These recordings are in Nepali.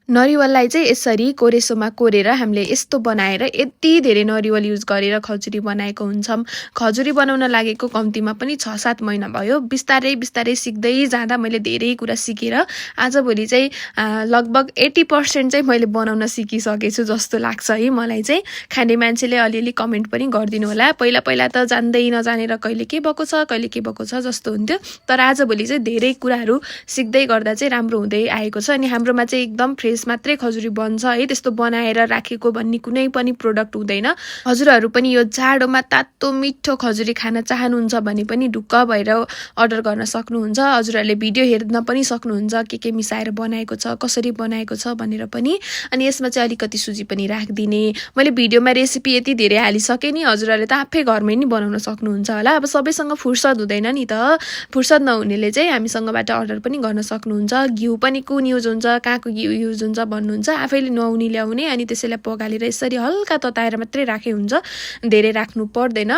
नरिवललाई चाहिँ यसरी कोरेसोमा कोरेर हामीले यस्तो बनाएर यति धेरै नरिवल युज गरेर खजुरी बनाएको हुन्छौँ। खजुरी बनाउन लागेको कम्तीमा पनि 6-7 महिना भयो। बिस्तारै बिस्तारै सिक्दै जाँदा मैले धेरै कुरा सिकेर आजभोलि चाहिँ लगभग 80% चाहिँ मैले बनाउन सिकिसकेछु जस्तो लाग्छ है मलाई चाहिँ। खाने मान्छेले अलिअलि कमेन्ट पनि गरिदिनु होला। पहिला पहिला त जान्दै नजानेर कहिले के भएको छ कहिले के भएको छ जस्तो हुन्थ्यो। तर आजभोलि चाहिँ धेरै कुराहरू सिक्दै गर्दा चाहिँ राम्रो हुँदै आएको छ। अनि हाम्रोमा चाहिँ एकदम फ्रेस मात्रै खजुरी बन्छ है। त्यस्तो बनाएर राखेको भन्ने कुनै पनि प्रोडक्ट हुँदैन। हजुरहरू पनि यो जाडोमा तातो मिठो खजुरी खान चाहनुहुन्छ भने पनि ढुक्क भएर अर्डर गर्न सक्नुहुन्छ। हजुरहरूले भिडियो हेर्न पनि सक्नुहुन्छ के मिसाएर बनाएको छ कसरी बनाएको छ भनेर पनि। अनि यसमा चाहिँ अलिकति सुजी पनि राखिदिने। मैले भिडियोमा रेसिपी यति धेरै हालिसकेँ नि, हजुरहरूले त आफै घरमै नि बनाउन सक्नुहुन्छ होला। अब सबैसँग फुर्सद हुँदैन नि त। फुर्सद नहुनेले चाहिँ हामीसँगबाट अर्डर पनि गर्न सक्नुहुन्छ। घिउ पनि कुन युज हुन्छ कहाँको घिउ युज हुन्छ भन्नुहुन्छ। आफैले नुहाउने ल्याउने अनि त्यसैलाई पगालेर यसरी हल्का तताएर मात्रै राखे हुन्छ, धेरै राख्नु पर्दैन।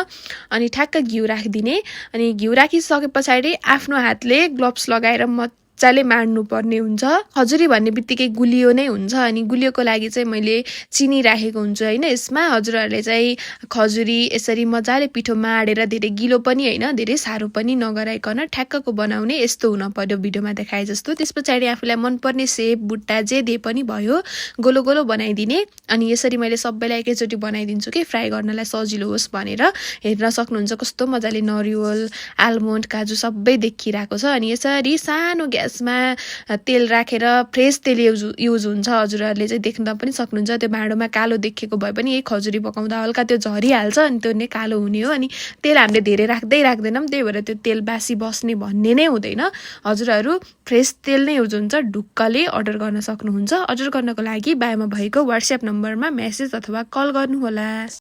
अनि ठ्याक्क घिउ राखिदिने। अनि घिउ राखिसके पछाडि आफ्नो हातले ग्लोभ्स लगाएर मजाले माड्नु पर्ने हुन्छ। खजुरी भन्ने बित्तिकै गुलियो नै हुन्छ। अनि गुलियोको लागि चाहिँ मैले चिनी राखेको हुन्छु होइन। यसमा हजुरहरूले चाहिँ खजुरी यसरी मजाले पिठो माडेर धेरै गिलो पनि होइन धेरै साह्रो पनि नगराइकन ठ्याक्कको बनाउने यस्तो हुन पर्यो भिडियोमा देखाए जस्तो। त्यस पछाडि आफूलाई मनपर्ने सेप बुट्टा जे दे पनि भयो गोलो गोलो बनाइदिने। अनि यसरी मैले सबैलाई एकैचोटि बनाइदिन्छु कि फ्राई गर्नलाई सजिलो होस् भनेर। हेर्न सक्नुहुन्छ कस्तो मजाले नरिवल आलमोन्ड काजु सबै देखिरहेको छ। अनि यसरी सानो ग्यासमा तेल राखेर फ्रेस तेल युज हुन्छ। हजुरहरूले चाहिँ देख्न पनि सक्नुहुन्छ। त्यो भाँडोमा कालो देखेको भए पनि यही खजुरी पकाउँदा हल्का त्यो झरिहाल्छ अनि त्यो नै कालो हुने हो। अनि तेल हामीले धेरै राख्दैनौँ, त्यही भएर त्यो तेल बासी बस्ने भन्ने नै हुँदैन। हजुरहरू फ्रेस तेल नै युज हुन्छ। ढुक्कले अर्डर गर्न सक्नुहुन्छ। अर्डर गर्नको लागि बायोमा भएको WhatsApp नम्बरमा मेसेज अथवा कल गर्नुहोला।